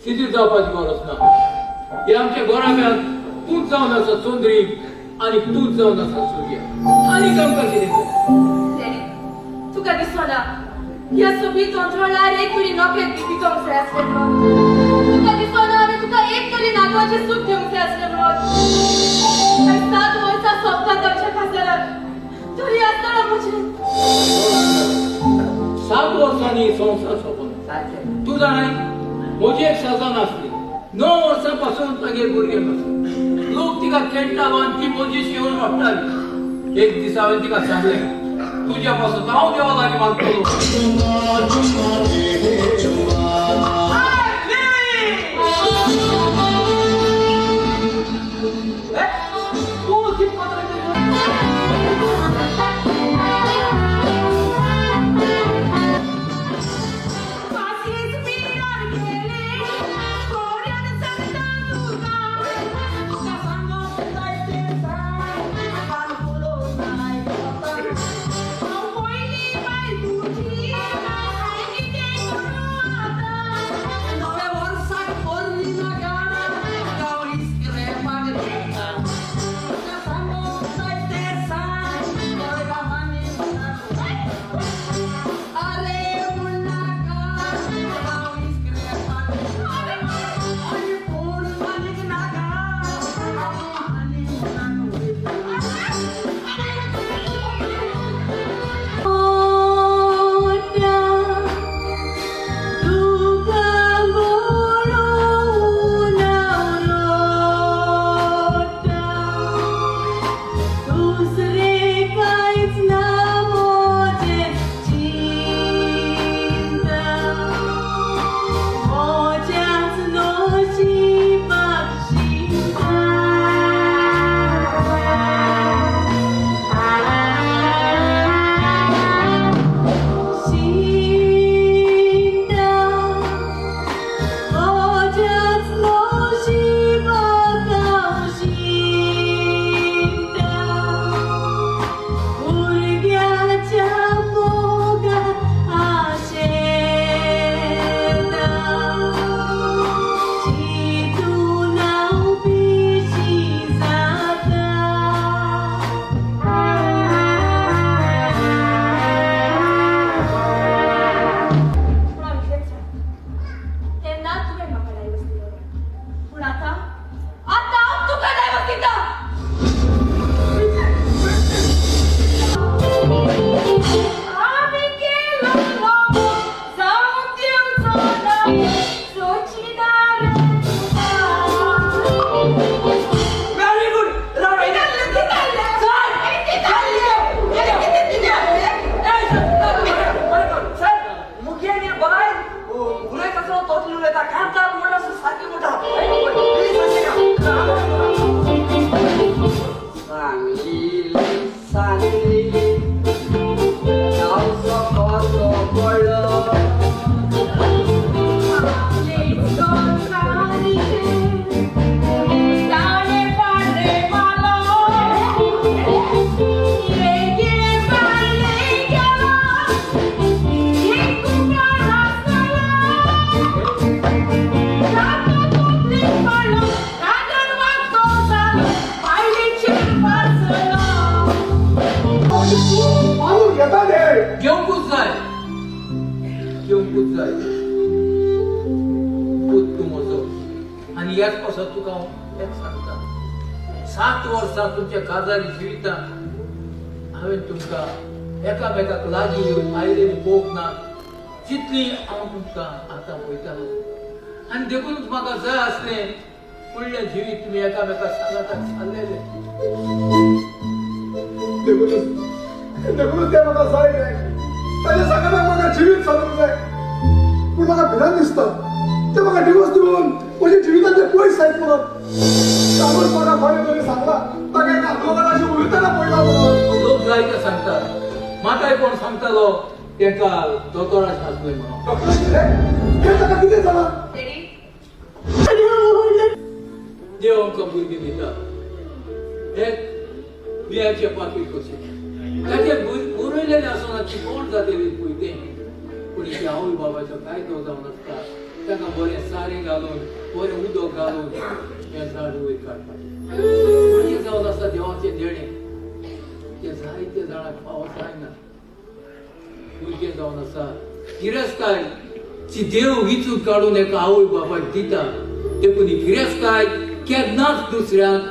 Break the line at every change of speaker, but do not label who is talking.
सिद्धीर जावपाची गरज ना. हे आमच्या घराब्यांत तूंच जावन आसा चंद्री आनी तूंच जावन आसा सूर्या. आनी आमकां कितें?
डॅडी, तुका दिसना ह्या सोबीत अंतराळार एक तरी नखेत्र दिवंक जाय आसलें म्हणून? तुका दिसना हांवें तुका एक तरी नातवाचें सूख दिवंक जाय आसलें म्हणून? आयज 7 वर्सां सोंपतात आमच्या काजाराक, तरी आसतना म्हजें
7 वर्सांनी संवसार सोंपना. तूं जाणाय, म्हजी एक सजन आसली, 9 वर्सां पासून तागेर भुरगें नासलें. लोक तिका खेळटालो आनी ती म्हजी शिवून वाडटाली. एक दीस हांवें तिका सांगलें, तुज्या पासून हांव देवा लागीं मागतलो.
पूण हांव इतलेंच सांगता, तेन्ना तुवें म्हाका डायवर्स दिलो, पूण आतां, आतां हांव तुका डायवर्स दिता. आमी केलो जावंक दिवचो ना सोचिना रे तुका.
Very good.
सर,
सर, मुगे बाय उलयता आसतना तोच उलयता, कांतार म्हणटा सारकी म्हणटा. सांगली सांगली गांवचो कसो पडलो.
आपलेच सारीचे ताणे पाडले मालो, गिळे पाडले गेलो, एक कुंभार आसलो, ताका तकलेक पडलो, रागान वागतो जालो, बायलेचेर वाचलो.
मारून घेता ते.
घेवंकूच जाय, घेवंकूच जाय. पूत तूं म्हजो आनी ह्याच पासत तुका हांव एक सांगता, 7 वर्सां तुमच्या काजारी जिवितांत हांवें तुमकां एकामेकाक लागीं येवन आयलेली पळोवंक ना जितली हांव तुमकां आतां पळयतालो. आनी देखूनच म्हाका जाय आसलें, फुडलें जिवीत तुमी एकामेका सांगाताक सारलेलें.
देखूनच, देखूनच ते म्हाका जाय रे. ताच्या सांगाताक म्हाका जिवीत सारूंक जाय. पूण म्हाका भिरांत दिसता, ते म्हाका डिवोर्स दिवन म्हज्या जिविताचे पयस जायत म्हणून. ताणूच म्हाका कोणें तरी सांगला, ताका एका आदवोगादाशी उलयतना पडला म्हणून.
लोक जायते सांगतात. म्हाकाय कोण सांगतालो. तेंका दोतोराचें आसलें म्हणून.
डॉक्टर कितें हें ताका कितें जालां?
डॅडी,
देव आमकां भुरगीं दिता, एक बियाचें पाकीट कशें. ताचें बरयलेलें आसना ती कोण जातली पळय तें. पूण ती आवय बाबाचो कायदो जावन आसता, ताका बरें सारें घालून, बरें उदक घालून हें झाड वयर काडपाचें. भुरगीं जावन आसता देवाचें देणें, तें जायते जाणांक फावो जायना. भुरगें जावन आसा गिरेस्ताय जी देव विचून काडून एका आवय बापायक दिता. देखून ही गिरेस्ताय केन्नाच दुसऱ्यांक